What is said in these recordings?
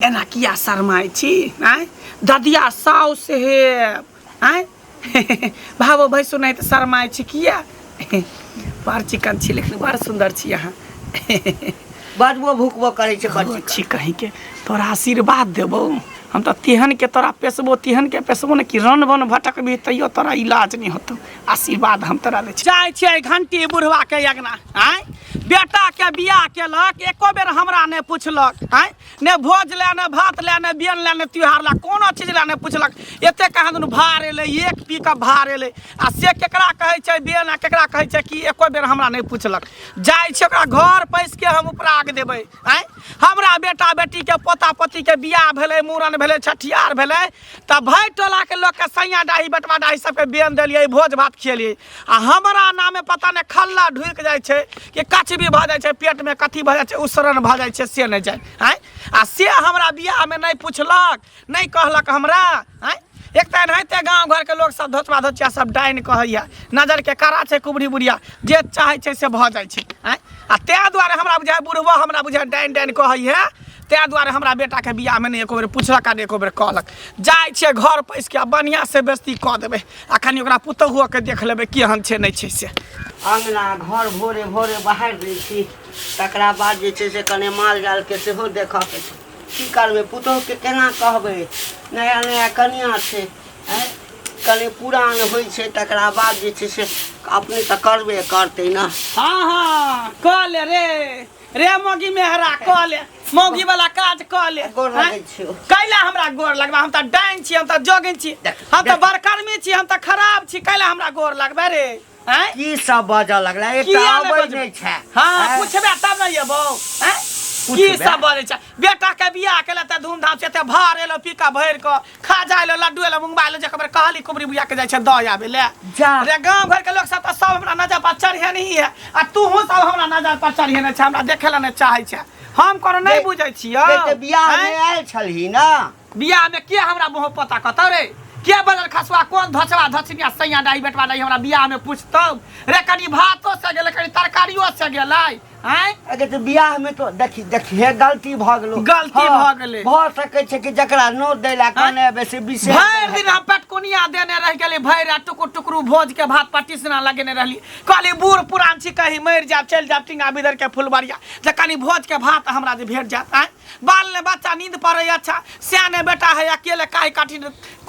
एना किया शरमाइ छी आँय ददिया साउस हे आँय भावो भैंसो नहि तऽ शरमाइ छी किया बड़ चिकन छी लेकिन बड़ सुन्दर छी अहाँ बजबो भुकबो करै छै बड़ छी कहींके तोरा आशीर्वाद देबौ हम तऽ तेहन के तोरा पेसबो तेहन के पेसबो ने कि रन बन भटकबही तैयो तोरा इलाज नहि होतौ आशीर्वाद हम तोरा दै छी जाइ छियै घंटी बुढ़वा के अगना आँय बेटा के बियाह केलक एको बेर हमरा नहि पुछलक आँय ने भोज लए ने भात लए ने बियन लए ने त्योहार लए कोनो चीज लए नहि पुछलक एते कहाँ दुनू भार एलै एक पी कऽ भार एलै आ से केकरा कहै छै बियन आ केकरा कहै छै कि एको बेर हमरा नहि पुछलक जाइ छै ओकरा घर पैसके हम उपराग देबै आँय हमरा बेटा बेटीके पोता पोतीके बियाह भेलै मूड़न भेलै छठियार भेलै तऽ भरि टोलाके लोकके सैया डाही बेटवा डाही सबके बेन देलियै भोज भात खियलियै आ हमरा नामे पता नहि खल्ला ढुकि जाइ छै कि कचबी भऽ जाइ छै पेटमे कथी भऽ जाइ छै उसरन भऽ जाइ छै से नहि जानि आँय आ से हमरा बियाहमे नहि पुछलक नहि कहलक हमरा आँय एक तऽ एनाहिते गाँव घरके लोक सब धोचबा धोचिया सब डाइन कहैया नजरके कड़ा छै कुबरी बुढ़िया जे चाहै छै से भऽ जाइ छै आँय आ ताहि दुआरे हमरा बुझाइ बुढ़बो हमरा बुझाइ डाइन डाइन कहैया ताहि दुआरे हमरा बेटाके बियाहमे नहि एको बेर पुछलक आ नहि एको बेर कहलक जाइ छियै घर पैसके आ बढ़िआँसँ बेइज्जती कऽ देबै आ कनि ओकरा पुतोहुओके देख लेबै केहन छै नहि छै से अङ्गना घर भोरे भोरे बहारि दै छी तकरा बाद जे छै से कने माल जालके सेहो देखऽके छै की करबै पुतोहुके केना कहबै नया नया कनिआँ छै आँय कने पुरान होइ छै तकरा बाद जे छै से अपने तऽ करबे करतै ने हँ हँ कऽ ले रे रे मौगी मेहरा कऽ ले मौगी वाला काज कऽ ले गोर लगै छियौ। कैला हमरा गोर लगबा हम तऽ डाइन छी हम तऽ जोगिन छी देख, हम तऽ देख। बड़कर्मी छी हम तऽ खराब छी कैला हमरा गोर लगबे रे आँय की सब बाजऽ लगला एकटा किया नहि अबै बजबै? नहि छै हाँ आँय? पूछबे तब ने एबौ आँय? की पूछबे? सब बजै छै बेटा के बियाह केला तऽ धूमधाम से एते भार एलो पीका भरि कऽ खाजा एलो लड्डू एलो मुंगबा एलो जकर कहली कुबरी बुआ के जाइ छै दऽ आबे ले जा। रे गाँव घर के लोग सब तऽ सब हमरा नजर पर चढ़े नहीं है आ तूहू सब हमरा नजर पर चढ़े नहीं छै हमरा देखे ला नहीं चाहे छै हम कोनो नहीं बुझै छियौ ते बियाह आँय? मे आयल छलही ना बियाह में के हमरा मुँह पता कतौ रे के बदल खसुआ कोन धचवा धचनिया सैया डाही बेटवा डाही हमरा बियाह में पूछतौ रे कनी भातो से गेलै कनी तरकारियो से गेलै आँय अगे तऽ बियाह में तो देखी देखी हे गलती भऽ गेलो गलती हाँ, भऽ गेलै। भऽ सकै छै कि जकरा नोत दै ला कहने हेबै से विशेष भरि दिन हम पेटकुनिया देने रहि गेली भरि रात टुकुर टुकरू भोज के भात पर टिसना लगेने रहली कहली बूढ़ पुरान छी कहीं मरि जायब चलि जायब टिंगा बिदर के फुलबरिया जे कनी भोज के भात हमरा जे भेट जायत आँय बाल ने बच्चा नींद पड़ै अच्छा सियाने बेटा है अकेले काहि काठी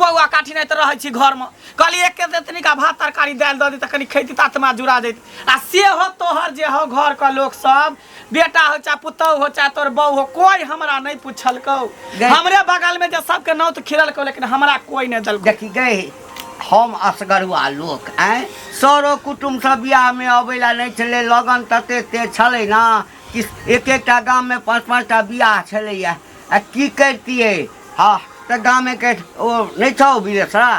कौआ काठी नहि तऽ रहै छी घरमे कहली एक एतनी का भात तरकारी दालि दऽ दी तऽ कनी खैती तऽ आत्मा जुड़ा जैत आ से हो तोहर जे हो घरके लोक सब बेटा हो चाहे पुतहु हो चाहे तोहर बहू हो कोई हमरा नहीं पूछलकौ हमरे बगल में जे सबके नौत खिललकौ लेकिन हमरा कोई नहीं देलकौ देखी गए हम असगरुआ लोक आँय सरो कुटुम्ब सब बियाहमे अबै लए नहि छलै लगन तते तेज छलै ने कि एक एकटा गाममे पाँच पाँच टा बियाह छलैए आ की करितियै हँ तऽ गामेके ओ नहि छौ बिदेसरा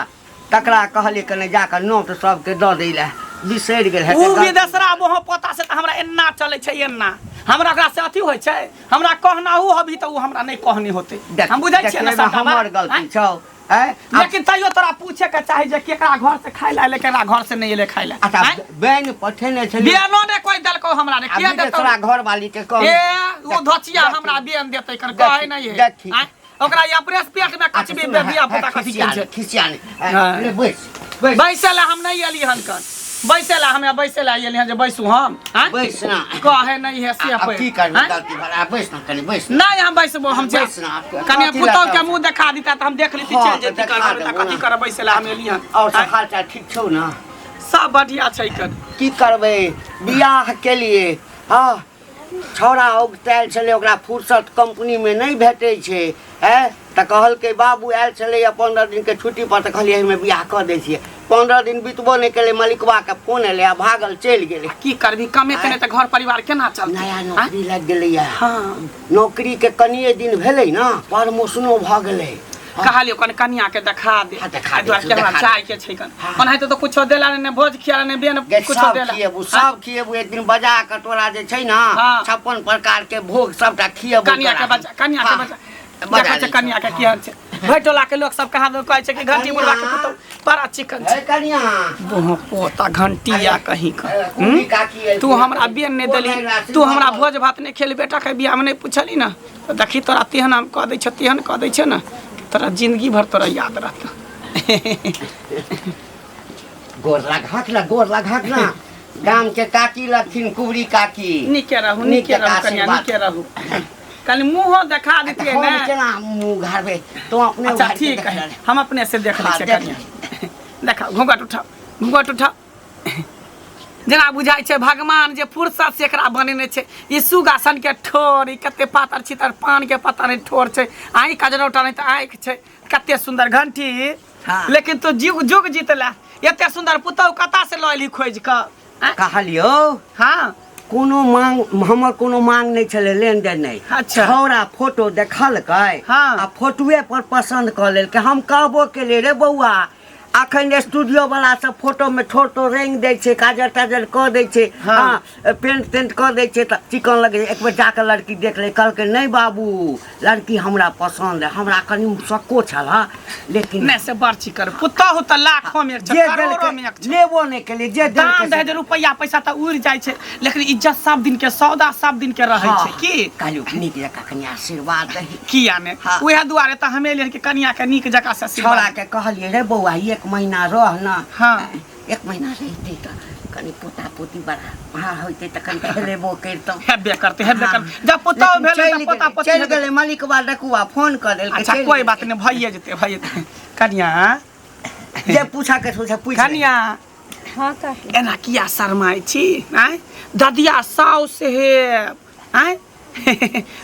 तकरा कहलियै कने जाकऽ नोट सबके दऽ दै लए बिसरि गेल उ हेतै विदेशरा मोह पोता से तऽ हमरा एना चलै छै एना हमरा ओकरा से अथी होइ छै हमरा कहनाहु हबी तऽ उ हमरा नहि कहनी होतै देख- हम बुझै छियै ने देख, सबटा हमर बात, गलती आँय? छौ आँय? आब- लेकिन तैयो तोरा पूछे के चाही जे केकरा घर से खाय ला एलै केकरा घर से नहि एलै खाय ला अच्छा आँय? बैन पठेने छलियै बियानो ने कोई देलकौ हमरा ने आ के देतौ बिदेसरा घरवाली के कह ए उ धोचिया हमरा बियान देतै कर कहै नहि है देखी। आँय? ओकरा ई अपने से पेट में कचबी बेबिया पुता कथी के छै खिसिया हाँ। नहीं बैस बैस बैसे ला हम नहीं एली हन कन बैसे ला हमे बैसे ला एली हन जे बैसू हम आँय? बैस ना कहे नहीं है से अब पे की करबी आँय? गलती भला बैस ना कनी बैस ना नहीं हम बैसबो हम जा बैस ना, कने कथी पुतौ ला के मुंह देखा दीता त हम देख लीती हाँ, चल जेती तऽ देखा कर देबो कथी ना। कर बैसे ला हम एली हन और सब आँय? हाल चाल ठीक छौ ना सब बढ़िया छै कन की करबै बियाह के लिए हाँ छौड़ा औगतायल छलै ओकरा फुर्सत कम्पनीमे नहि भेटै छै आँय तऽ कहलकै बाबू आयल छलैए 15 दिनके छुट्टीपर तऽ कहलियै एहिमे बियाह कऽ दै छियै 15 दिन बितबो नहि केलै मलिकबाके फोन एलै आ भागल चलि गेलै की करबी कमेते नहि तऽ घर परिवार केना चलतै नया आँय? नौकरी लागि गेलैए हाँ नौकरीके कनिए दिन भेलै ने प्रमोशनो भऽ गेलै कहलियो कन कनिया के देखा दे हाँ, देखा एहि दुआरे दे, के हमरा देखा दे। चाय के छै कन हाँ। ओनाहिते तऽ कुछो देला नहि भोज खियाला नहि बेन गे, कुछो सब देला खिएबू सब खिएबू एक दिन बजा कऽ तोरा जे छै ने हाँ। 56 प्रकार के भोग सबटा खिएबू कनिया के तोरा। बच्चा कनिया के हाँ, बच्चा बजा देखै छै दै कनिया के छियौ। केहन छै भरि टोला के लोक सब कहाँ दन कहै छै कि घंटी बुढ़वा के पुतहु बड़ा चिकन छै। हे कनिया। बोह पोता घंटी या कहीं का। ए, कुली काकी एलखिन। तू हमरा बेन नहि देली, तू हमरा भोज भात नहि खेली, बेटा के बियाह में नहि पुछली ना, तऽ देखी तोरा तेहन हम कऽ दै छौ, तेहन कऽ दै छौ ने तोरा जिंदगी भर तोरा याद रहतौ। गोर लागहक ना, गोर लागहक ना। गाम के काकी लगथिन, कुबरी काकी। नीके रहू, नीक नीके रहू जकाँ कनिया, आशीर्वाद। नीके रहू। कनि मुँहो देखा देतियै हम ने। केना मुँह उघारबै? तो अपने अच्छा उघार के ठीक देख है, ले। हम अपने से देख लै हाँ, छियै। देख। कनिया देखा, घूंघट उठाओ, घूंघट उठाओ। जेना बुझाइ छै भगवान जे फुर्सत से एकरा बनेने छै। ई सुगासन के ठोर, ई कते पातर छितर पान के पता नहि ठोर छै, आँखि कजरौटा नहि तऽ आँखि छै, कते सुन्दर घंटी। हाँ। लेकिन तू जुग जुग जीतला, एते सुन्दर पुतहु कतऽ से लऽ एलही खोजि कऽ? आँय? कहलियौ। हाँ। कोनो मांग, हमर कोनो मांग नहि छलै, लेनदेन नहि। अच्छा। छौड़ा फोटो देखलकै। हाँ। आ फोटोए पर पसन्द कऽ लेलकै। हम कहबो केलियै, रे बौआ, अखन स्टूडियो वाला सब फोटो में ठोर तोर रंग दै छै, काजर ताजर कऽ दै छै। हाँ। हाँ, पेंट तेंट कऽ दै छै तऽ चिकन लगै छै। एक बेर जाकऽ लड़की देख ले। कहलकै, नहि बाबू, लड़की हमरा पसन्द है। हमरा कनि शक्को छल हँ, लेकिन नहि से बड़ चिकन पुतहु तऽ लाखों में एक छै, जे करोड़ों में देलकै एक छै। लेबो नहि केलियै, जे दान देलकै से- दहेज रुपैआ पैसा तऽ उड़ि जाइ छै, लेकिन इज्जत सब दिन के, सौदा सब दिन के रहै छै। की कहलियौ, नीक जकाँ कनि आशीर्वाद दही। किया ने। हाँ। उएह दुआरे तऽ हमे एलियै कि कनिया के नीक जकाँ से आशीर्वाद। छौड़ा के कहलियै, रे बौआ, एक महीना रह न। हाँ। एक महीना रहितै तऽ कनि पोता पोती बड़ा हाँ होइतै तऽ कनि खेलेबो करितहुँ। हेबे करतै, हेबे हाँ। करतै। जब पुतहु लेकिन भेलै तऽ चलि पोता गेलै, पोती चलि हेबे। गेलै मलिकवा डकुआ फोन कऽ देलकै। अच्छा, चलि कोई गेलै। बात नहि, भइए जेतै, भइए जेतै। कनिया। जे पूछा के सोचा पूछ ले। कनिया। हाँ काकी। एना किया शरमाइ छी? आँय ददिया साउस हे, आँय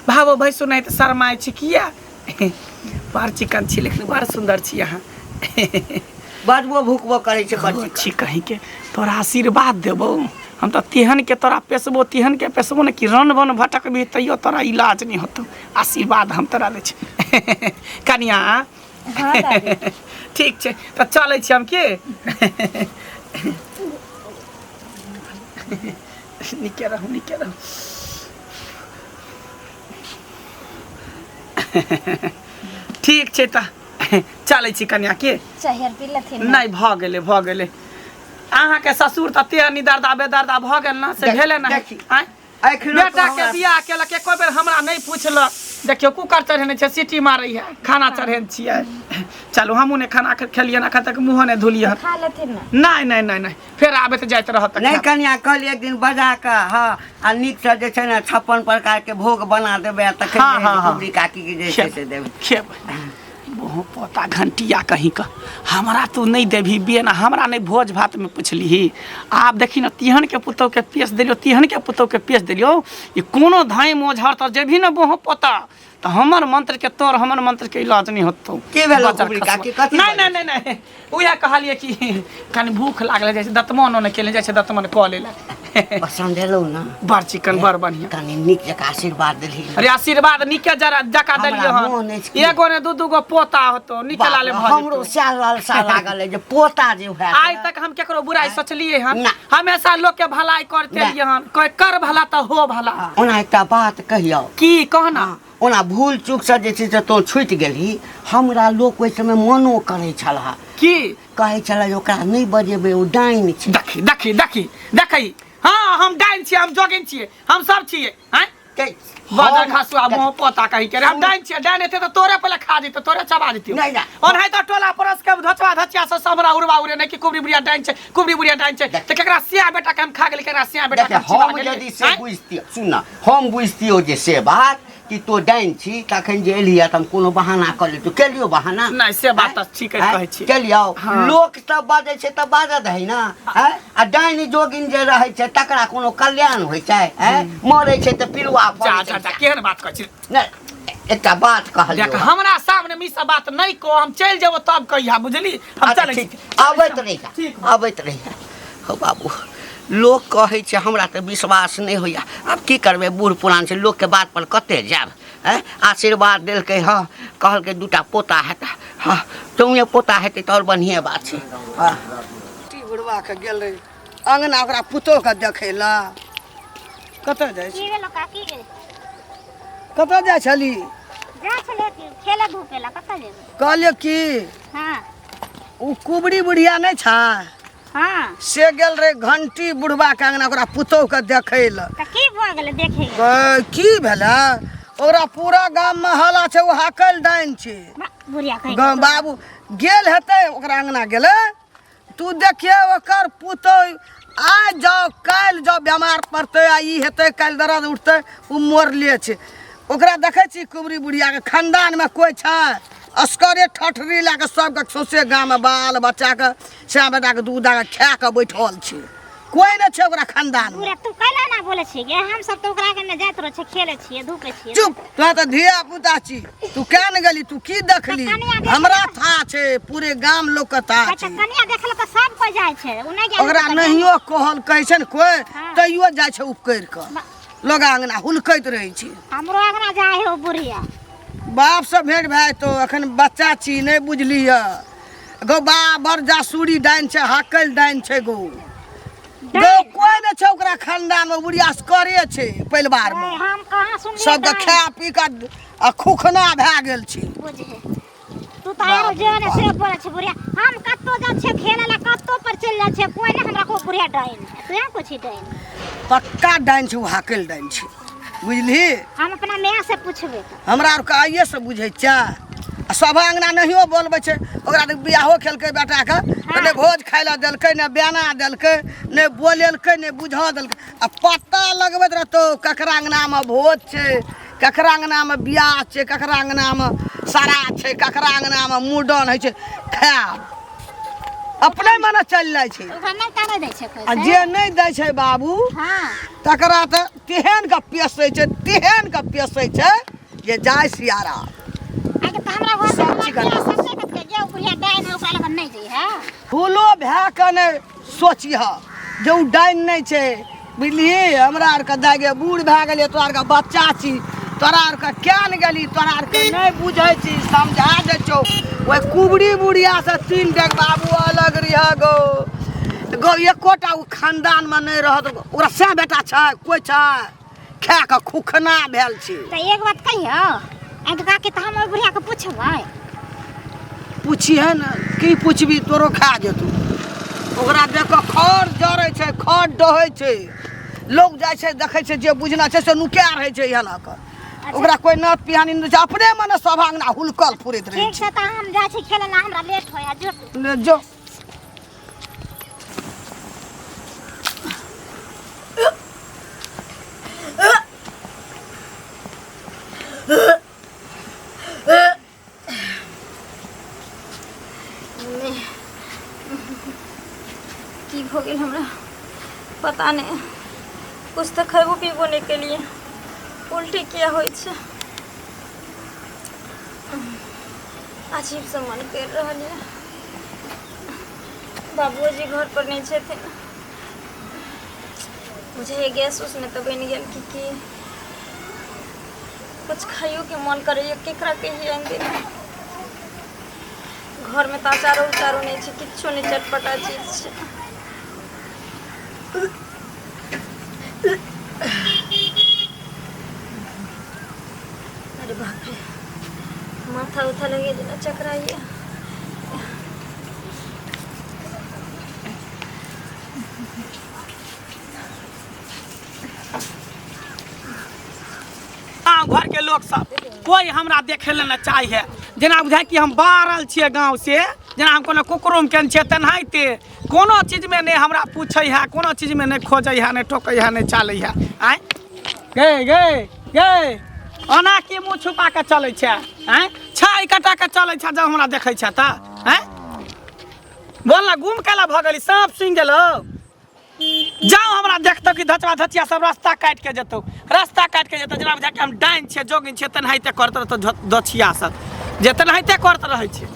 भावो भैंसु नहि तऽ शरमाइ छी किया? बड़ चिकन छी, लेकिन बड़ सुन्दर छी अहाँ। बजबो भुकबो करै छै बड़ चिकन। छी कहीं के तोरा आशीर्वाद देबौ हम तऽ तेहन के तोरा पेसबो, तेहन के पेसबो ने कि रन बन भटकबही तैयो तोरा इलाज नहि होतौ। आशीर्वाद हम तोरा दै छी कनिया। हाँ दादी। ठीक छै तऽ चलै छी हम। की नीके रहू, नीके रहू। ठीक छै तऽ चलै छी कनिया। के चाय आर पी लेथिन? नहि, भऽ गेलै, भऽ गेलै। अहाँके ससुर तऽ तेहन निदर्दा बेदर्दा भऽ गेल ने से देख- भेलै ने। देखी। आँय एखनो बेटा तो के हमरा- बियाह केलक, एको बेर हमरा नहि पुछलक। देखियौ, कुकर चढ़ेने छै, सीटी मारै है, खाना चढ़ेने छियै। चलू, हमहूँ नहि खाना खेलियै एखन तक, मुँहो नहि धुलियै हन। खा लेथिन ने। नहि नहि नहि नहि, फेर आबैत जाइत रहत तऽ नहि। खायब। कनिया, कहलियै एक दिन बजा कऽ, हँ, आ नीकसँ जे छै ने 56 प्रकारके भोग बना देबै आ तखन हाँ, हाँ, हाँ। कुबरी काकीके जे छै से देबै। खेबै। बहु पोता घंटिया कहीं का, हमरा तू नहीं देबही बेन, हमरा नहीं भोज भात में पुछलिही। आब देखी ने, तिहन के पुतहु के पेश देलियो, तिहन के पुतहु के पेश देलियो, ई कोनो धाई मोझर तर जेबही ने बहु पोता तऽ हमर मंत्र के तोर हमर मंत्र के इलाज नहीं होतौ। की भेलौ बजर कुबरी खसुआ। काकी, कथी नहीं नहीं नहीं नहीं, उएह कहलियै कि कनि भूख लागल जाइ छै, दतमनो नहि केले जाइ छै, दतमन कऽ ले। पसन्द एलौ ने? बड़ चिकन, बड़ बढ़िया। कनि नीक जकाँ आशीर्वाद देलही। अरे आशीर्वाद नीके जरा जका हमरा देलियै हन। मोन अछि कि- एगो ने दू दू गो पोता होतो, नीके बाप लाले रे, भऽ हमरो जेतौ। सएह लालसा लागल है जे पोता जे होयत। आइ तक हम केकरो बुराइ सोचलियै हन? ना। हमेशा लोक के भलाई करते ना। एलियै हन। कोई कर भला तऽ हो भला। ओना एकटा बात कहियौ? की कहना। हँ, ओना भूल चूकसँ जे छै से तोँ छुटि गेलही। हमरा लोक ओहि समय मनो करै छल, की कहै छलै जे ओकरा नहि बजेबै, ओ डाइन छै। देखी देखी देखी देखी, हाँ हम डाइन छियै, हम जोगिन छियै, हम सब छियै। आँय बजर खसुआ मुँह पोता कहीं के रे, हम डाइन छियै? डाइन हेतै तऽ तोरे पहिले खा जेतौ, तोरे चबा जेतौ। नहि जा। ओनाहि तऽ टोला पड़ोस के धचवा धचिया सब हमरा उड़वा उड़े नहि कि कुबरी बुढ़िया डाइन छै, कुबरी बुढ़िया डाइन छै। तऽ केकरा सिया बेटा के हम खा गेली, केकरा सिया बेटा के देख हम चिबा हम गेलियै? यदि से आँय? बुझतियौ, सुन न, हम बुझतियौ जे से बात कि तो डाइन छी, तखन जे एलियै तऽ हम कोनो बहाना कऽ लेतौ। केलियौ बहाना? नहि, से बात तऽ ठीके आँय? कहै छी। केलियौ? हाँ। लोक सब बाजै छै तऽ बाजऽ दही ने। आँय? आ डाइन जोगिन जे रहै छै तकरा कोनो कल्याण होइ छै? आँय? मरै छै तऽ पिलुआ जा फड़ै जा छै। जा, केहन बात कहै छी? नहि, एकटा बात कहलियौ। देख, हमरा सामने में ई सब बात नहि कह, हम चलि जेबो तब कहिया, बुझली? हम अच्छा, चलै ठीक छी। आबैत रहिया। ठीक। आबैत रहिया। हौ बाबू, लोक कहै छै, हमरा तऽ विश्वास नहि होइया। आब की करबै, बूढ़ पुरान छै, लोकके बात पर कते जायब? आँय, आशीर्वाद देलकै, हँ, कहलकै दूटा पोता हेतै। हँ, चौए पोता हेतै तऽ आओर बढ़िएँ बात छै। हँ। टी बुढ़वा के गेल रही अंगना ओकरा पुतोह के देखै लए। कतऽ जाइ की छी? भेलो काकी गे? कतऽ जाइ छली? जाइ छलै कि खेले धूपे ला कतऽ जेबै कहलियो की हाँ ओ कुबरी बुढ़िया नहि छै हाँ से गेल रहे घंटी बुढ़बा के अंगना ओकरा पुतोह के देखै लए तऽ की भऽ गेलै देखै गेलै की भेलै ओकरा पूरा गाम मे हल्ला छै ओ हाकल डाइन छै बा, बुढ़िया कहि बाबू गेल हेतै ओकरा अंगना गेलै तू देखिए ओकर पुतोह आइ जाओ काल्हि जाओ बेमार पड़तै आ ई हेतै काल्हि दर्द उठतै ओ मरले छै ओकरा देखै छी कुबरी बुढ़ियाके खानदानमे कोइ छै असगरे ठठरी लए कऽ सबके सौंसे गाममे बाल बच्चाके सए बेटाके दूध दए कऽ खाए कऽ बैठल छै कोइ नहि छै ओकरा खानदानमे पूरा तू कैला ना बोले छी गे हम सब तो ओकरा के ने जाइत रहे छै खेले छियै धूपे छियै चुप तोरा तऽ धिया पुता छी तू क्या ने गेली तू की देखली कनिया देख- हमरा था छै पूरे गाम लोग के था अच्छा छै कनिया देखल तऽ सब कोइ जाइ छै उ नहि गेल ओकरा नहियो कहल कहै छै ने कोइ हाँ। तैयो जाइ छै उपकरि कऽ लोग अंगना हुलकैत रहै छै हमरो अंगना जाइ हो बुढ़िया बाप से भेंट भए जेतौ एखन बच्चा छी नहि बुझलिह गौ बा बड़ जासूरी डाइन छै हाकल डाइन छै गौ गौ कोइ नहि छै ओकरा खानदानमे बुढ़िया करे छै परिवारमे हम कहाँ सुनलियै सबके डाइन? खा पी कऽ आ खुखना भए गेल छै बुझे तू तऽ आरो जे ने से बोलै छै बुढ़िया हम कतौ जाइ छियै खेलै लए कतौ पर चलि जाइ छियै कोइ नहि हमरा को बुढ़िया डाइन तू यहाँ कुछ डाइन पक्का डाइन छै ओ हाकल डाइन छै बुझलिही हम अपना माय से पूछबै तऽ हमरा आरके आइएसँ बुझै छै आ सभ अङ्गना नहियो बोलबै छै ओकरा तऽ बियाहो केलकै बेटाके तऽ नहि भोज खाइ लए देलकै नहि बेना देलकै नहि बोलेलकै नहि बुझऽ देलकै आ पता लगबैत रहतौ ककरा अङ्गनामे भोज छै ककरा अङ्गनामे बियाह छै ककरा अङ्गनामे श्राद्ध छै ककरा अङ्गनामे मुड़न होइ छै खायब अपने मने चलि जाइ छै ओकरा नहि करै दै छै कोइ आ से? जे नहि दै छै बाबू हाँ तकरा तऽ तेहन के पेसै छै तेहन के पेसै छै जे जाय सियारा आगे तऽ हमरा घर सब पर चीज गलत। सबसे कतके जे ओ बुढ़िया डाइन है ओकरा लगन नहि जाइ है फूलो भए कऽ नहि सोचिह जे ओ डाइन नहि छै बुझलिही हमरा आरके दाइ गे बूढ़ भए गेलियै तोरा आरके बच्चा छी तोरा आरके किया ने गेली तोरा आरके नहि बुझै छी समझा दै छौ ओहि कुबरी बुढ़ियासँ तीन डेग बाबू अलग रह गो गो एकोटा ओ खानदानमे नहि रहत ओकरा सएह बेटा छै कोइ छै खा कऽ खुखना भेल छी तऽ एक बात कहियौ आइ काकी तऽ हम ओहि बुढ़ियाके पुछबै पुछिहे ने की पुछबी तोरो खा जेतौ ओकरा देख कऽ खर जरै छै खर डहै छै लोग जाइ छै देखै छै जे बुझना छै से नुका रहै छै एना कऽ ओकरा कोइ नत पिहानी नहि छै अपने मने सभ अङ्गना हुलकल फुरैत रहै ठीक छै तऽ हम जाइ छी खेलै लए हमरा लेट होइए जो छै ले जो की भऽ गेल हमरा पता नहि कुछ तऽ खयबो पीबो नहि केलियै उल्टी किया होइ छै अजीब सा मन करि रहल यऽ बाबुओ जी घर पर नहि छथिन बुझाइए गैस उस नहि तऽ बनि गेल की की कुछ खाइयोके मन करैए केकरा कहियै आनि देने घरमे तऽ अचारो उचारो नहि छै किछो नहि चटपटा चीज छै अरे बाप रे माथा उथा लगे जेना चकराइए गाँव घरके लोक सब कोइ हमरा देखै लए नहि चाहे जेना बुझाइ कि हम बारल छियै गाँव से जेना हम कोनो कुकरुम केने छियै तेनाहिते कोनो चीजमे नहि हमरा पूछै है कोनो चीजमे नहि खोजै है नहि टोकै है नहि चालै है आँय गे गे गे ओना की मुँह छुपा कऽ चलै छै आँय छाइ कटा कऽ चलै छै जब हमरा देखै छै तऽ आँय बोल ना गुम केला भऽ गेली साँप सुनि गेलौ जाओ हमरा देखतौ कि धचवा धचिया सब रास्ता काटि के जेतौ रास्ता काटि के जेतौ जेना बुझा कि हम डाइन छियै जोगिन छियै तेनाहिते करत रहतौ धचिया सब जे तेनाहिते करत रहै छै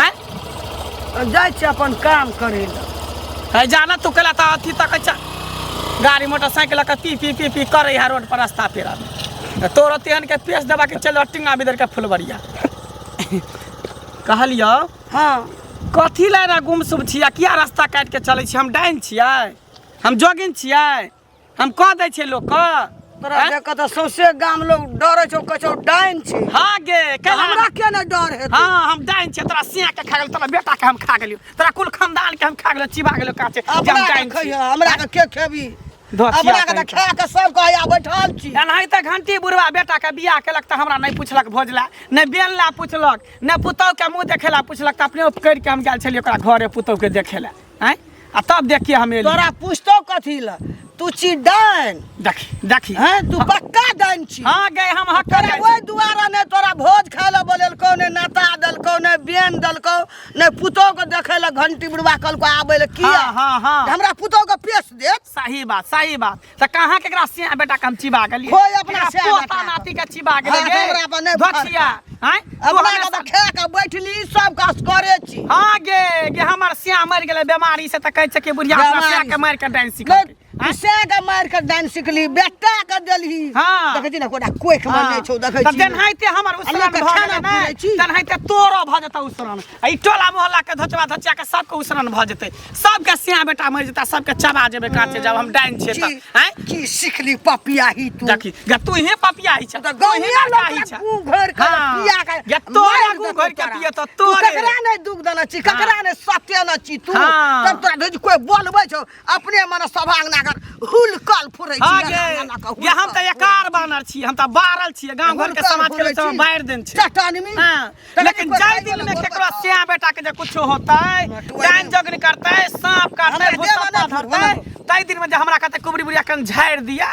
आँय जाइ छै अपन काम करै लए है जाना तू केला तऽ अथी तकै छ गाड़ी मोटरसाइकिल लऽ कऽ पी पी पी पी करै है रोड पर रास्ता पेरा तोरो तेहन के पेश देबा के चल टिंगा बिदर के फुलबरिया कहलियौ हँ कथी लए एना गुमसुम छियै किया रास्ता काटि के चलै छियै हम डाइन छियै हम जोगिन छियै हम कऽ दै छियै लोकके तोरा हैं? देख कऽ तऽ सौंसे गाम लोग डरै छौ, कहै छौ डाइन छै। हाँ गे, तऽ कैला हमरा किया नहि डर हेतै? हाँ, हम डाइन छियै, तोरा सिया के खा गेल, तोरा बेटा के हम खा गेलियो, तोरा कुल खानदान के हम खा गेलियो, चिबा गेलियो काचे जे हम अपना के डाइन छियै। खइह, हमरा के के खेबी? धोतिया अपना के तऽ कहीं खा के सब कहैया बैठल छी। एनाहिते घंटी बुढ़वा बेटा के बियाह केलक तऽ हमरा नहि पुछलक भोज ला, नहि बेन ला पुछलक, नहि पुतहु के मुँह देखे ला पुछलक, तऽ अपने करि के हम गेल छलियै ओकरा घरे पुतहु के देखे ला। आँय, आ तब देखिए हम एलियै। तोरा पूछतो कथी ला, तू छी डाइन। देखी देखी। हैं, तू पक्का डाइन छी। हाँ गे, हम हक तोरा जाइ छी। ओहि दुआरे नहि तोरा भोज खाय लए बोलेलकौ, नहि नाता देलकौ, नहि बेन देलकौ, नहि पुतहु के देखै लए घंटी बुढ़वा कहलकौ आबै लए। किया? हाँ, हाँ, हाँ। हमरा पुतहु के पेश देत। सही बात, सही बात। तऽ कहाँ केकरा सिया बेटा के हम चिबा गेलियै? खोइ अपना केकरा सिया पोता बेटा के। नाती के चिबा गेलियै हाँ, गे? हमरा पर नहि धोखिया, आँय? तू अपना के हमेशा तऽ खा के बैठली, सब काज करे छी। हाँ गे, गे हमर सिया मरि गेलै बेमारी से, तऽ कहै छै कि बुढ़िया अपना सिया बेमारी के मारि के डाइन सिखलकै। नहि, तू सिया के मारि के डाइन सिखली, बेटा के देलही। हाँ। देखै छी ने कोना कोखि मे नहि छौ, देखै तऽ छी। तेनाहिते हमर उसरन लोकके भऽ खाना गेलै ने, पुरै छी। तेनाहिते तोरो भऽ जेतौ उसरन। आ ई टोला मोहल्ला के धोचबा धोचिया के सबके उसरन भऽ जेतै, सबके सिया बेटा मरि जेतै, सबके चबा जेबै काचे जब हम डाइन छियै तऽ। आँय? की सिखली पपियाही तू? देखी गे, तू ही पपियाही छ, तऽ तू ही गाँवे लड़काही लोक छ। गू घोरि के हाँ। पिया के गे, तोरे मारि गू देतौ घोरि के तोरा। पिए तऽ तू तोरे। ककरा नहि दुख देने छी, ककरा नहि सत्य ने छी तू? हाँ। तब तोरा ढेरी कोइ बोलबै छौ, अपने मने सभा अंगना कर हुलकल फुरै छी। हाँ एना गे, एना कऽ गे, हम हुलकल तऽ एकार बानर छी, हम तऽ बारल छियै, गाँव घर के हुलकल समाज के फुरै लोक सब छी। बारि देन छै। चट्टानमी। हाँ, तखन लेकिन कोइ जाहि खाइ दिन वला में गोर केकरो बता। सिया बेटा के जे कुछो होतै, नटुआ डाइन नहि। जोगनी करतै, सांप काटतै, हमरा भूसा देह बना धरतै, फुरबा। ताहि दिन में जे हमरा कहतै कुबरी बुढ़िया कन झाड़ि दिया,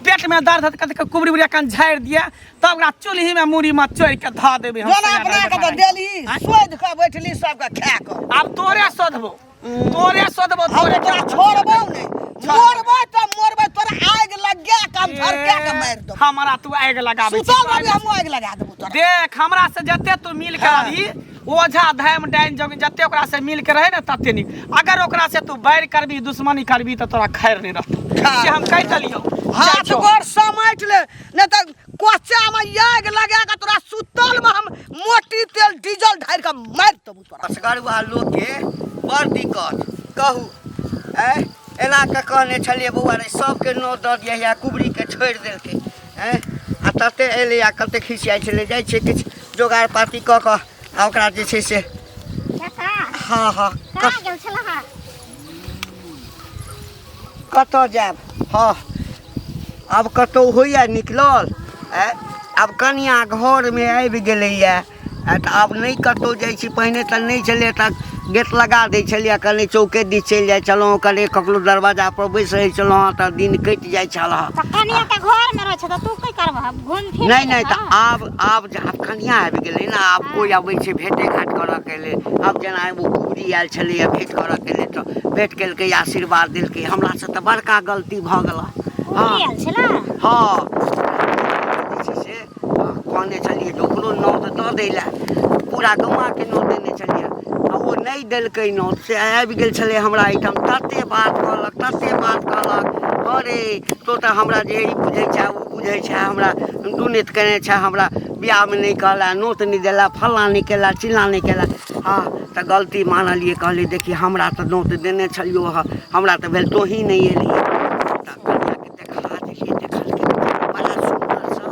पेट में दर्द हेतै कहतै कुबरी बुढ़िया कन झाड़ि दिया, तब ओकरा चूल्ही में मूड़ी में चोरि के धऽ देबै हम। जोना सिया अपना के बेटा तऽ के। देली, आँय? सोधि कऽ बैठली सबके खा कऽ। आब तोरे सोधबो, तोरे सोधबो, हम तोरे तोरा छोड़बौ नहि, मरबै तऽ मरबै, तोरा आगि लगा कऽ हम झरका कऽ मारि देबौ। हमरा तू आगि लगाबै छी। सुतल रहबी, हम आगि लगा देबौ तोरा। देख, हमरा से जते तू मिल के हाँ। रही, ओझा धाम डाइन जोगिन जते ओकरा से मिल के रहे ने तते नीक। अगर ओकरा से तू बैर करबी, दुश्मनी करबी, तऽ तोरा खैर नहि रहतौ, खैर से हम कहि देलियौ। हाथ जाइ छौ। गोर समेट ले, नहि तऽ कोचा में आगि लगा कऽ तोरा सुतल में हम मोटी तेल डीजल ढारि कऽ मारि देबौ तोरा। असगरुआ लोकके बड़ दिक्कत कहू। आँय, एना कऽ कहने छलियै बौआ रे, सबके नोत दऽ दियै, या कुबरीके छोड़ि देलकै। आँय, आ तते एलै आ कते खिसियाइ छलै। जाइ छियै किछु जोगाड़ पाती कऽ कऽ आ ओकरा जे छै से। काका। हँ हँ। कहाँ गेल छलह? कतऽ जायब? हँ, आब कतहु होइए निकलल? आँय, आब कनिआँ घरमे आबि गेलैए तऽ आब नहि कतहु जाइ छी। पहिने तऽ नहि छलै तऽ गेट लगा दै छलियै, कनि चौके दिस चलि जाइ छलहुँ, कनि ककरो दरवाजापर बैस रहै छलहुँ हँ तऽ दिन कटि जाइ छल हँ। तऽ कनिया तऽ घरमे रहै छै तऽ तू की करबह, घुमि फिर? नहि नहि, तऽ आब आब जे आब कनिआँ आबि गेलै ने, आब कोइ अबै छै भेँटे घाँट करऽके लेल। आब जेना एगो कुबरी आयल छलैए भेँट करऽके लेल, तऽ भेँट केलकै, आशीर्वाद देलकै। हमरासँ तऽ बड़का गलती भऽ गेल। कुबरी आयल छलै? हँ, जे छै से कहने छलियै जे ओकरो नोत दऽ दै लए, पूरा गौआँके नोत देने छलियै आ ओ नहि देलकै नोत, से आबि गेल छलै हमरा एहिठाम। तते बात कहलक, तते बात कहलक, अरे तो तऽ हमरा जे ई बुझै छै ओ बुझै छै, हमरा दुनेत केने छै, हमरा बियाहमे नहि कहला, नोत नहि देला, फल्लाँ नहि केला, चिल्लाँ नहि केला। हँ, तऽ गलती मानलियै, कहलियै देखी हमरा तऽ नोत देने छलियौ हँ, हमरा तऽ भेल तोही नहि एलही। तऽ कनिआँके देखा देलियै, देखलकै, बड़ा सुन्दरसँ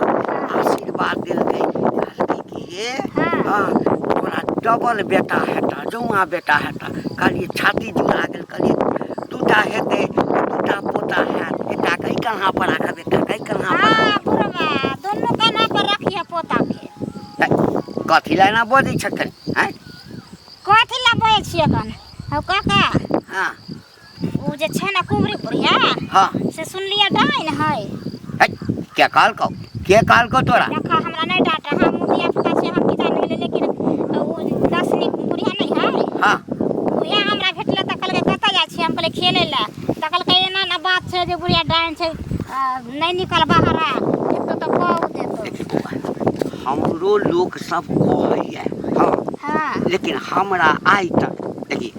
आशीर्वाद देलकै, कहलकै कि हे हँ, तोरा डबल बेटा हेतऽ, जौआँ बेटा हेतऽ। कहलियै छाती जुड़ा गेल। कहलियै दूटा हेतै तऽ दूटा पोता हैत, एकटा के एहि कन्हा पर राखब, एकटा के एहि कन्हा पर। हाँ बुढ़वा, दुनू कन्हा पर रखिए पोता के। कथी लए एना बजै छखन? आँय, कथी लए बजै छियै कन हौ काका? हँ। ओ जे छै ने कुबरी बुढ़िया, हँ, से सुनलियै डाइन है। है, के कहलकौ, के कहलकौ तोरा? देखा, हमरा नहि डांट, हम धिया पुता छै, हम की जानि गेलियै, लेकिन ओ दसनी बुढ़िया नहि है? हँ। उएह हमरा भेटलै तऽ कहलकै कतऽ जाइ छियै? हम कहलियै खेलै लए। तऽ कहलकै एना एना बात छै जे बुढ़िया डाइन छै, नहि निकल बाहर, आ देखतौ तऽ कह देतौ। देखी बौआ, हमरो लोक सब कहैया, हँ, हँ, लेकिन हमरा आइ तक देखी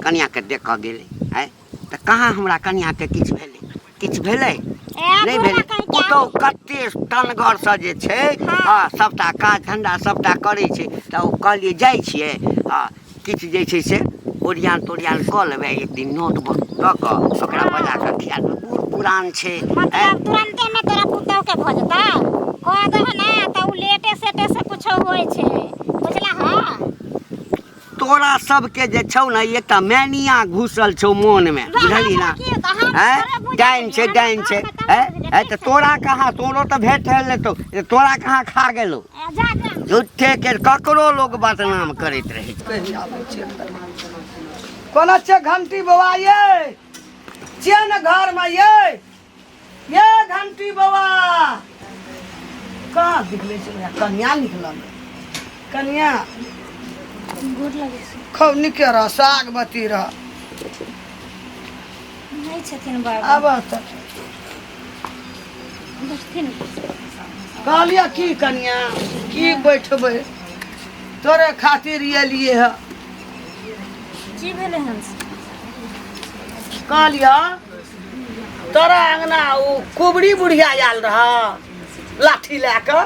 कनिआँके देख कऽ गेलै, आँय, तऽ कहाँ हमरा कनिआँके किछु भेलै? किछु भेलै ए नहि बुढ़वा भेलै। कहीं के पुतहु कते टनगरसँ जे छै, हँ, सभटा काज धन्धा सभटा करै छै। तऽ ओ कहलियै जाइ छियै आ किछु जे छै से ओरियान तोरियान कऽ लेबै, एक दिन नोत दऽ कऽ ओकरा बजा कऽ खिया देबै। बूढ़ पुरान पुरान छै। मतलब तुरंते में तोरा पुतोह के भऽ जेतौ? कह दह ने तऽ उ लेटे सेटे से कुछो होइ छै, बुझला? हँ, तोरा सबके जे छौ ने, एकटा मैनिया घुसल छौ मोनमे, बुझलही ने? हैं, डाइन छै, डाइन छै। हैं हैं, तऽ तोरा कहाँ? तोरो तऽ भेट लेतौ, तोरा कहाँ खा गेलौ? जा जा। झूठे के ककरो लोग बदनाम करैत रहै छै। कहि आबै छै। कोना छै घंटी बौआ ये? छियै ने घरमे ये? ये घंटी बौआ, कहाँ निकलै छै? कनिया निकलल। कनिया, गोर लगै छै। खूब नीके रह, सागवती रह। नहि छथिन बाबा? आब तऽ बैठथिन। कहलियै की कनिया, की बैठबै? तोरे खातिर एलियै हे। की भेलै हन? कहलियै, तोरा अङ्गना ओ कुबरी बुढ़िया आयल रह लाठी लए कऽ।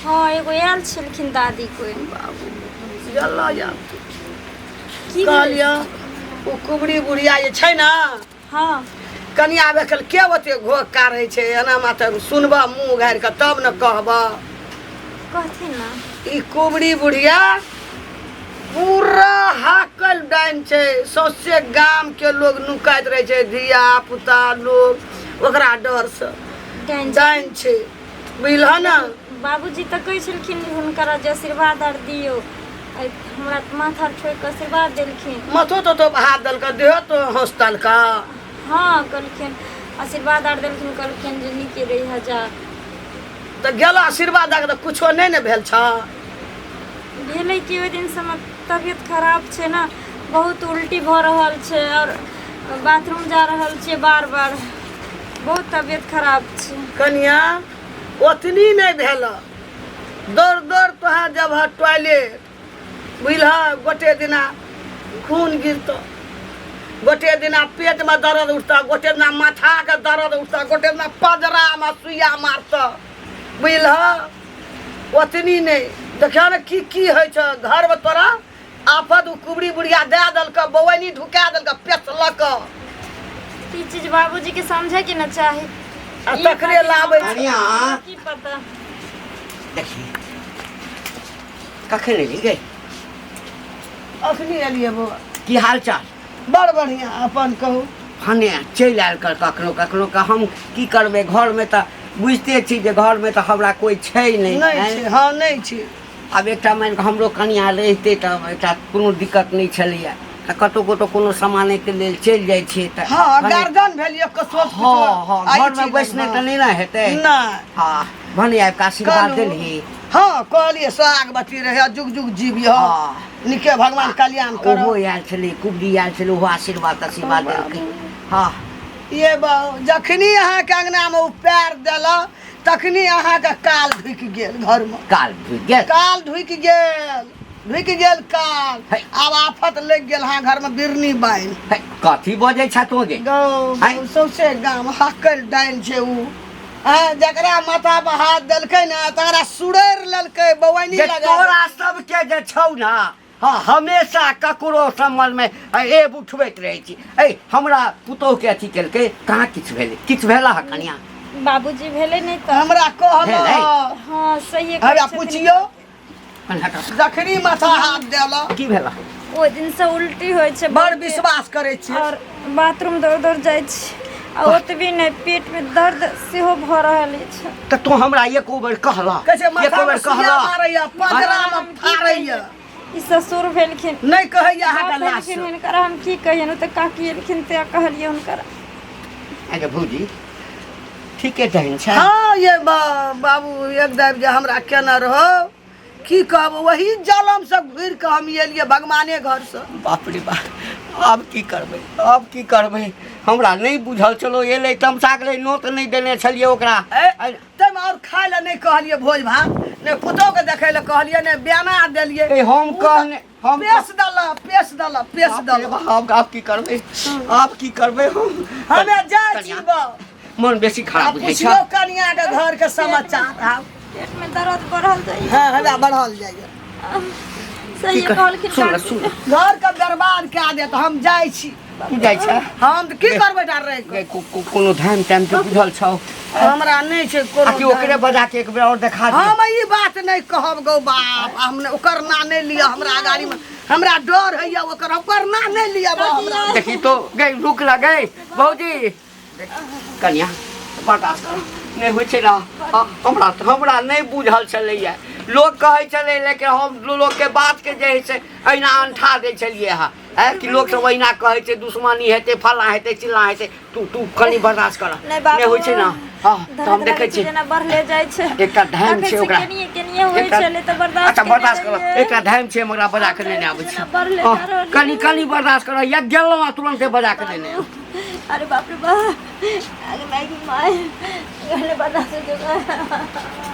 हँ, एगो आयल छलखिन दादी कोइ। गेलऽ जा। की भेलै? कहलियै, ओ कुबरी बुढ़िया जे छै ने, कनिया आबै काल के ओते घोघ काढ़ै छै एना? मात्र सुनबह मुँह उघारि कऽ तब ने कहबह। कहथिन ने। ई कुबरी बुढ़िया पूरा हाकल डाइन छै। सौंसे गाम के लोग नुकाइत रहै छै, धिया पुता लोग ओकरा डरसँ। डाइन? डाइन छै, बुझलह ने? बाबूजी तऽ कहै छलखिन जे हुनकर जे आशीर्वाद आर दियौ। आइ हमरा माथा ठोकि कऽ आशीर्वाद देलखिन। माथो तो हाथ देलक, देहो तो हँसतलक? हँ, कहलखिन, आशीर्वाद आर देलखिन, कहलखिन जे नीके रही जा। तऽ गेल आशीर्वाद दऽ कऽ, तऽ कुछो नहि ने भेल छ? भेलै कि ओहि दिनसँ हमर तबियत खराब छै ने, बहुत उल्टी भऽ रहल छै आओर बाथरूम जा रहल छियै बार बार, बहुत तबियत खराब छै। कनिया, ओतनी नहि भेल, दौड़ दौड़ तोहाँ जब टॉयलेट, बुझलह? गोटे दिना खून गिरतौ, गोटे दिना पेटमे दर्द उठतौ, गोटे दिना माथाके दर्द उठतौ, गोटे दिना पजरामे सुइया मारतौ, बुझलह? ओतनी नहि, देखियौ ने की की होइ छै घरमे। तोरा आफत ओ कुबरी बुढ़िया दए देलकऽ, बौआनी ढुका देलकऽ, पेसलक। ई चीज बाबूजी के समझे के न चाही। आ तकरे लाबै छै। कनिया। की पता। देखी, कखन एली गे? अखनी एलियै बौआ। की हाल चाल? बड़ बढ़िआँ, अपन कहू। भने चलि आयल कर कखनो कखनो कऽ। हम की करबै घरमे? तऽ बुझिते छी जे घरमे तऽ हमरा कोइ छै नहि। नहि आँय? छै, हँ, नहि छै। आब एकटा मानि कऽ हमरो कनिया रहितै तऽ एकटा कोनो दिक्कत नहि छलैया, तऽ कतहु कतहु कोनो सामानेके लेल चलि जाइ छियै तऽ हँ, भने- गार्जियन भेल एक सोच। हँ, घरमे बैसने तऽ नहि ने हेतै। नहि। हँ, भने आबि कऽ आशीर्वाद कहलहुँ। देलही। हँ, कहलियै सोहागवती रहे, जुग जुग जीविह। नीके, भगवान कल्याण ओहो करो। आयल छलै, कुबरी आयल छलै, ओहो आशीर्वाद आशीर्वाद देलकै। हँ। ये बाबू, जखनी अहाँके अंगनामे ओ पैर देलक, तखनी अहाँके काल ढुकि गेल घरमे। काल ढुकि गेल? काल ढुकि गेल, ढुकि गेल काल। है। आब आफत लागि गेल अहाँ घरमे बिरनी बान्हि। हे, कथी बजै छ तों गे? गौ है। सौंसे गाम हकल डाइन छै उ। आँय, जकरा माथा पर हाथ देलकै ने, तकरा सुड़ैर लेलकै बौआनी जे लगा। तोरा सबके जे छौ ने, हँ, हमेशा ककरो सम्बन्धमे एब उठबैत रहै छी। ऐ, हमरा पुतोहुके अथी केलकै, कहाँ किछु भेलै? किछु भेला हँ कनिया? बाबूजी, भेलै नहि तऽ। हमरा कहल। भेलै? हँ, सहिए हमरा कहै छथिन। पुछियौ। कनि हटऽ। जखनी माथा हाथ देलक। की भेला? ओहि दिनसँ उल्टी होइ छै बड़ बहुते। विश्वास करै छियै। आओर बाथरूम दौड़ दौड़ जाइ छी आ ओतबी नहि, पेटमे दर्द सेहो भऽ रहल अछि। तऽ तू हमरा एको बेर कहला? कहै छै एको माथा बेर मे सुइया कहला? मारैया, पंजरामे हम की फाड़ैया। कहियै? ई ससुर भेलखिन, नहि कहैया अहाँके बाप लाश। भेलखिन, हुनकर हम की कहियनि? ओ तऽ काकी एलखिन तऽ कहलियै हुनकर। अरे भौजी, ठीके दहन छै। हँ ये बाबू, एक दाबि जे हमरा केने रहो, की कहब, वही जलम से घुरि कऽ हम एलियै भगवाने घरसँ। बाप रे बाप, आब की करबै? आब की करबै? हमरा नहि बुझल छलो। एलै तमसा गेलै, नोत नहि देने छलियै ओकरा। ए, ताहिमे आओर खाय लए नहि कहलियै भोज भात, नहि पुतोहके देखै लए कहलियै, नहि बेना देलियै। ए, हम ओ तऽ कहने हम पेश देलक, पेश देलक, पेश बाप रे देलक। बाप, आब की करबै? आब की करबै हम? हमे जाइ छी बा। मन बेसी खराब आ बुझै छै। पुछियौ कनियाके घरके समाचार आब। पेटमे दर्द बढ़ल जाइए। हँ, हमरा बढ़ल जाइए। सही की कर- कहलखिन सुन काकी। सुन। घरके बर्बाद कए देत। हम जाइ छी। तू जाइ छै हम तऽ की करबै डर रहि गै, कोनो धाम ताम के बुझल छौ? हमरा नहि छै आ कि कोनो। ओकरे बजा के एक बेर और देखा दियौ? हम ई बात नहि कहब गौ बाप, हम नहि- ओकर नाम नहि लिअ हमरा गाड़ीमे, हमरा डर होइए ओकर, ओकर नाम नहि लिअ बा हमरा। देखी तो गई, रुक ला गई भौजी। कनिया बर्दाश्त कर, नहि होइ छै ने। हमरा हमरा नहि बुझल छलैया, लोक कहै छलै, लेकिन हम लोकके बातके जे हइ से अहिना अंठा दै छलियै हँ। आँय, कि लोक सब अहिना कहै छै, दुश्मनी हेतै, फल्लाँ हेतै, चिल्लाँ हेतै। तू तू कनि बर्दाश्त कर। नहि बाबू। नहि होइ छै ने। हँ, तऽ हम देखै छी। जेना बढ़ले जाइ छै। एकटा धाम छै ओकरा। केनिये केनिये होइ छलै तऽ बर्दाश्त अच्छा केने बर्दाश्त कर। रहियै। एकटा धाम छै, हम ओकरा बजा के लेने आबै छी। जेना बढ़ले हँ, जा रहल कनि कनि बर्दाश्त कर, या गेलहुँ आ तुरन्ते बजा के लेने आउ। अरे बाप रे बाप, आगे माय, गले बर्दाश्त हो।